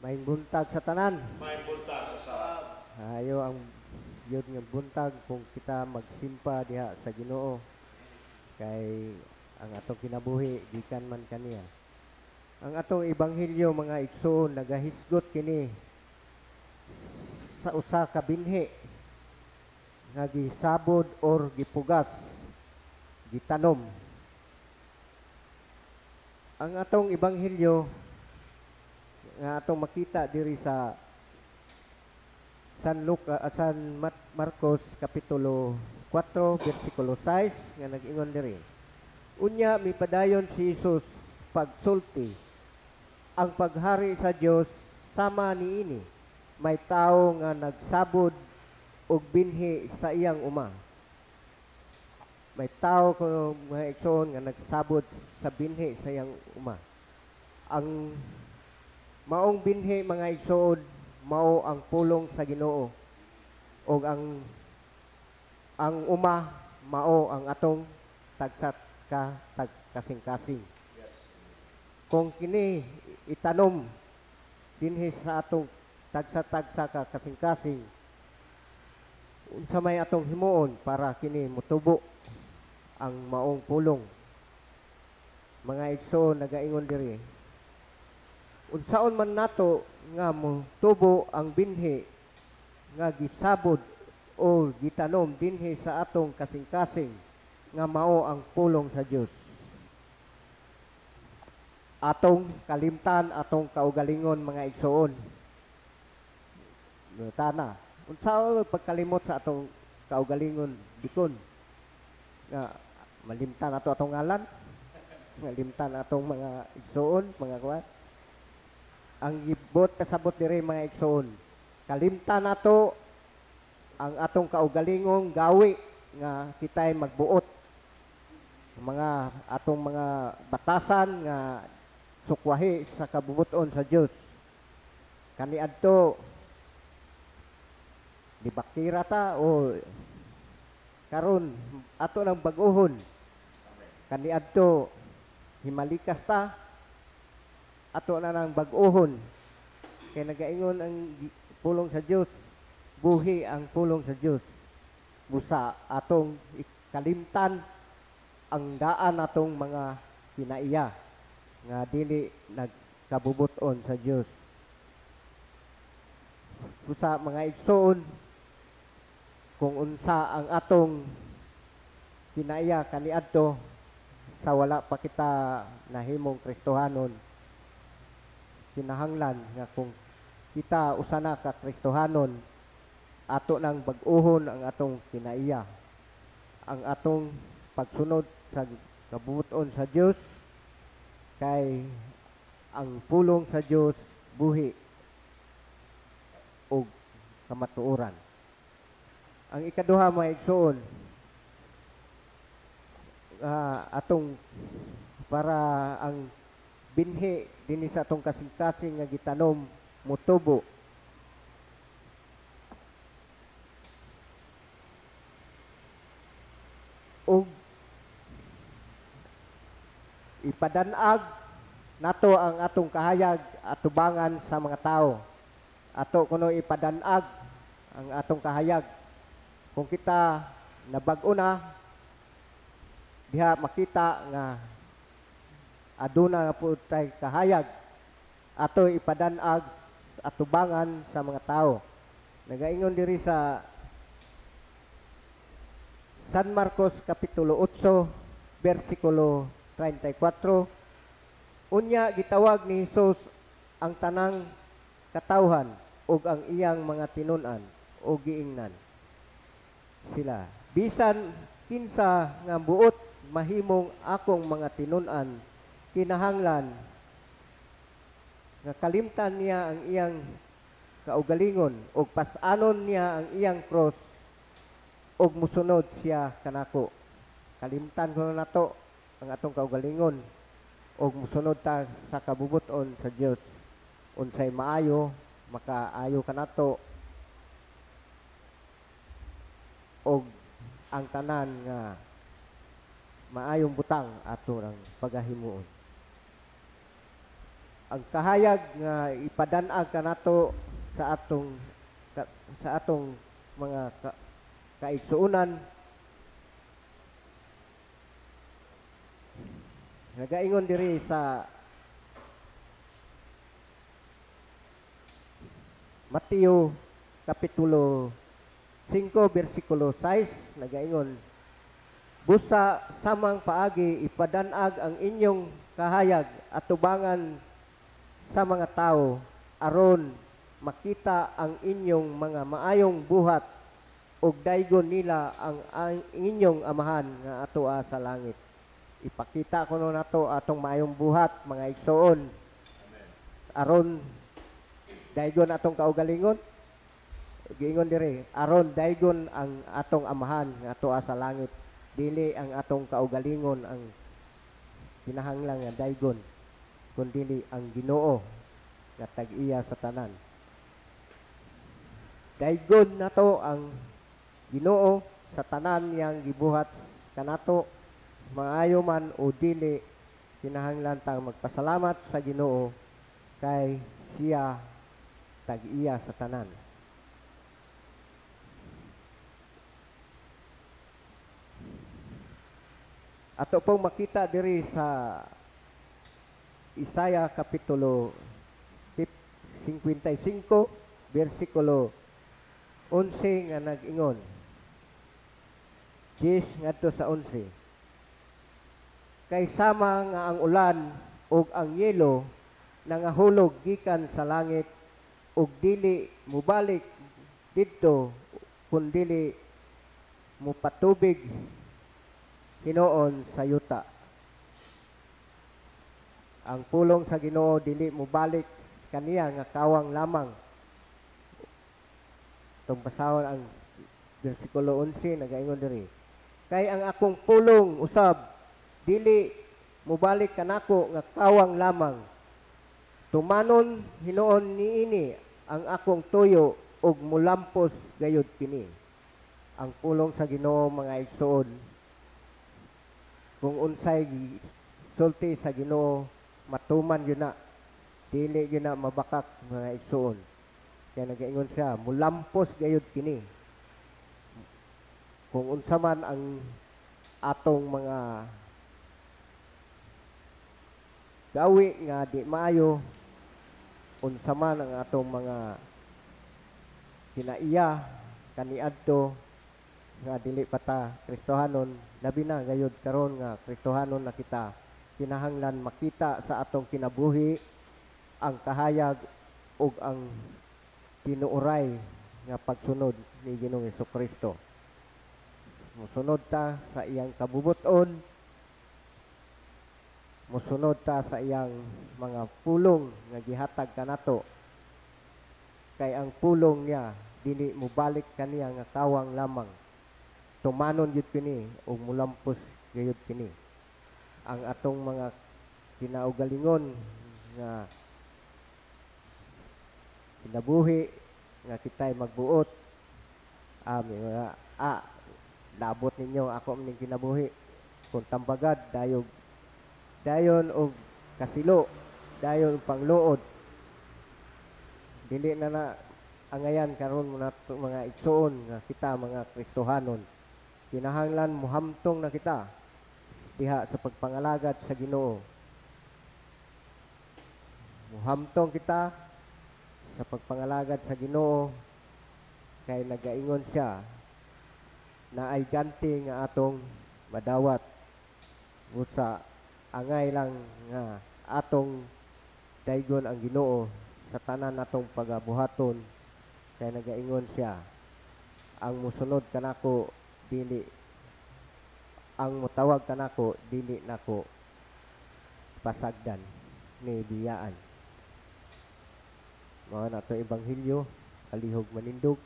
Maayong buntag sa tanan. Maayong buntag usab. Ayo ang yun nga buntag kung kita magsimpa diha sa Ginoo kay ang atong kinabuhi gikan man kaniya. Ang atong ebanghelyo, mga igsoon, nagahisgot kini sa usa ka binhi nga gisabod or gipugas, gitanom. Ang atong ebanghelyo nga atong makita diri sa San Luca, San Marcos kapitulo 4 bersikulo 6 nga nag-ingon diri. Unya mipadayon si Jesus pagsulti, "Ang paghari sa Dios sama niini: may tawo nga nagsabod og binhi sa iyang uma." May tawo kuno, mga igsoon, nga nagsabod sa binhi sa iyang uma. Ang maong binhi, mga igsoon, mao ang pulong sa Ginoo ug ang uma mao ang atong tagsat ka tag kasing-kasing. Kung kini itanom dinhi sa atong tagsa-tagsa ka kasing-kasing, unsa may atong himuon para kini mutubo ang maong pulong? Mga igsoon, nagaingon diri, unsaon man nato nga motubo ang binhi nga gisabod o gitanom dinhi sa atong kasing-kasing nga mao ang pulong sa Dios? Atong kalimtan atong kaugalingon, mga igsoon. Tana, unsa pagkalimot sa atong kaugalingon? Dikon nga malimtan ato atong ngalan, malimtan atong mga igsoon, mga kuwan. Ang gibot kasabot diri, mga igsoon, kalimtan nato ang atong kaugalingong gawi nga kita'y magbuot, mga atong mga batasan nga sukwahi sa kabubuton sa Dios. Kaniadto dibakira ta o karon ato nang bag-ohon. Kaniadto himalikas ta, ato na nang bag-ohon kay nagaingon ang pulong sa Dios, buhi ang pulong sa Dios. Busa atong ikalimtan ang daan atong mga kinaiya nga dili nagkabubuton sa Dios. Busa, mga igsoon, kung unsa ang atong kinaiya kaniadto sa wala pa kita nahimong Kristohanon, kinahanglan nga kung kita usa na ka Kristohanon, ato nang bag-ohon ang atong kinaiya, ang atong pagsunod sa kabubuton sa Dios, kay ang pulong sa Dios buhi ug kamatuoran. Ang ikaduha, mga igsoon, atong para ang binhi dinhi sa atong kasing-kasing nga gitanom mutubo, ug ipadanag nato ang atong kahayag atubangan sa mga tao. Ato kuno ipadanag ang atong kahayag. Kung kita nabag-o na, diha makita nga aduna na po tay kahayag, ato ipadanag atubangan sa mga tao. Nagaingon diri sa San Marcos Kapitulo 8 bersikulo 34, "Unya gitawag ni Hesus ang tanang katawhan ug ang iyang mga tinun-an ug giingnan sila, 'Bisan kinsa nga buot mahimong akong mga tinun-an, kinahanglan nga kalimtan niya ang iyang kaugalingon ug pas-anon niya ang iyang cross ug musunod siya kanako.'" Kalimtan kuno nato ang atong kaugalingon ug musunod ta sa kabubuton sa Dios. Unsay maayo, makaayo kanato og ang tanan nga maayong butang ato ang pagahimuon. Ang kahayag nga ipadanag kanato sa atong mga kaigsuonan, nagaingon diri sa Mateo kapitulo 5 bersikulo 6, nagaingon, "Busa samang paagi ipadanag ang inyong kahayag atubangan sa mga tao, aron makita ang inyong mga maayong buhat ug daygon nila ang inyong Amahan nga atoa sa langit." Ipakita kuno nato atong maayong buhat, mga igsoon, aron daygon atong kaugalingon. Giingon diri, aron daygon ang atong Amahan nga atoa sa langit. Dili ang atong kaugalingon ang kinahanglan nga daygon, kundili ang Ginoo nga tag-iya sa tanan. Daygon nato ang Ginoo sa tanan niyang gibuhat kanato, maayo man o dili, kinahanglan tang magpasalamat sa Ginoo kay siya tag-iya sa tanan. Ato pong makita diri sa Isaiah kapitulo 55 bersikulo 11 nga nag-ingon. 10 ngadto sa 11. "Kay sama nga ang ulan ug ang yelo nangahulog gikan sa langit ug dili mubalik didto, kundili mupatubig hinuon sa yuta." Ang pulong sa Ginoo dili mubalik kaniya nga kawang lamang. Itong basahon ang bersikulo 11, nagaingon diri. "Kay ang akong pulong usab dili mubalik kanako nga kawang lamang. Tumanon hinuon niini ang akong tuyo ug mulampos gayud kini." Ang pulong sa Ginoo, mga igsoon, kung unsay sulti sa Ginoo, matuman yun na. Dili yun na mabakak, mga igsoon. Kaya nagaingon siya, mulampos gayud kini. Kung unsa man ang atong mga gawi nga di maayo, unsa man ang atong mga kinaiya kaniadto nga dili pa ta Kristohanon, labi na gayud karon nga Kristohanon na kita, kinahanglan makita sa atong kinabuhi ang kahayag ug ang tinuoray nga pagsunod ni Ginoong Hesukristo. Mosunod ta sa iyang kabubuton, mosunod ta sa iyang mga pulong nga gihatag kanato. Kay ang pulong niya dili mobalik kaniya nga kawang lamang. Tumanon gyud kini ug mulampos gyud kini. Ang atong mga kinaugalingon nga kinabuhi nga kita'y magbuot, mga, labot ninyo ako ning kinabuhi kung tambagad dayog dayon og kasilo, dayon pangluod, dili na na angayan karon mo nato, mga igsoon, nga kita mga Kristohanon. Kinahanglan muhamtong na kita diha sa pagpangalagad sa Ginoo. Muhamtong kita sa pagpangalagad sa Ginoo kay nagaingon siya na ay ganti nga atong madawat. Busa angay lang nga atong daygon ang Ginoo sa tanan natong pagabuhaton kay nagaingon siya, ang musunod kanako dili, ang mutawag kanako dili nako pasagdan ni biyaan. Mao na to ebanghelyo, kalihog manindog.